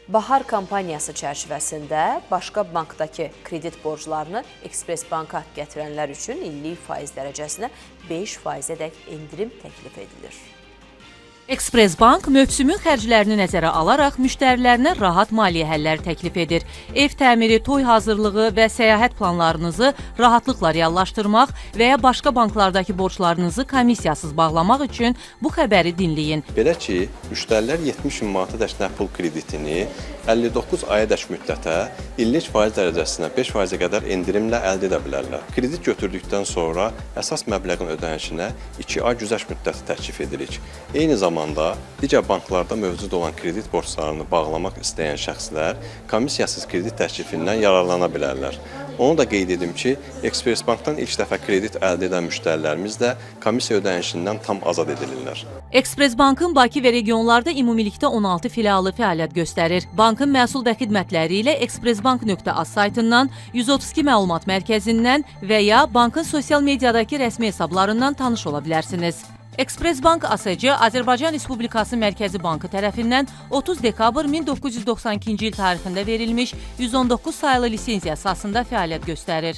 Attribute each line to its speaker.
Speaker 1: Bahar kampaniyası çərçivəsində başqa bankdakı kredit borclarını Ekspress Banka gətirənlər üçün illik faiz dərəcəsinə 5%-ədək endirim təklif edilir.
Speaker 2: Ekspress Bank mövsümün xərclərini nəzərə alaraq müştərilərinə rahat maliyyə həlləri təklif edir. Ev təmiri, toy hazırlığı və səyahət planlarınızı rahatlıqla reallaşdırmaq və ya başqa banklardakı borclarınızı komissiyasız bağlamaq üçün bu xəbəri dinləyin.
Speaker 3: Belə ki, müştərilər 70 min manata dək nəqd pul kreditini 59 aya dək müddətə illik faiz dərəcəsinə 5%-ə qədər endirimlə əldə edə bilərlər. Kredit götürdükdən sonra əsas məbləğin ödənişinə 2 ay güzəşt müddəti təklif edirik. Eyni zamanda digər banklarda mövcud olan kredit borclarını bağlamaq istəyən şəxslər komissiyasız kredit təklifindən yararlana bilərlər. Onu da qeyd edim ki, Ekspress Bankdan ilk dəfə kredit əldə edən müştərilərimiz də komissiya ödənişindən tam azad edilirlər.
Speaker 2: Ekspress Bankın Bakı və regionlarda ümumilikdə 16 filialı fəaliyyət göstərir. Bankın məhsul və xidmətləri ilə ekspressbank.az saytından, 132 məlumat mərkəzindən və ya bankın sosial mediadakı rəsmi hesablarından tanış ola bilərsiniz. Ekspress Bank ASC Azərbaycan Respublikası Mərkəzi Bankı tərəfindən 30 dekabr 1992-ci il tarixində verilmiş 119 saylı lisenziya əsasında fəaliyyət göstərir.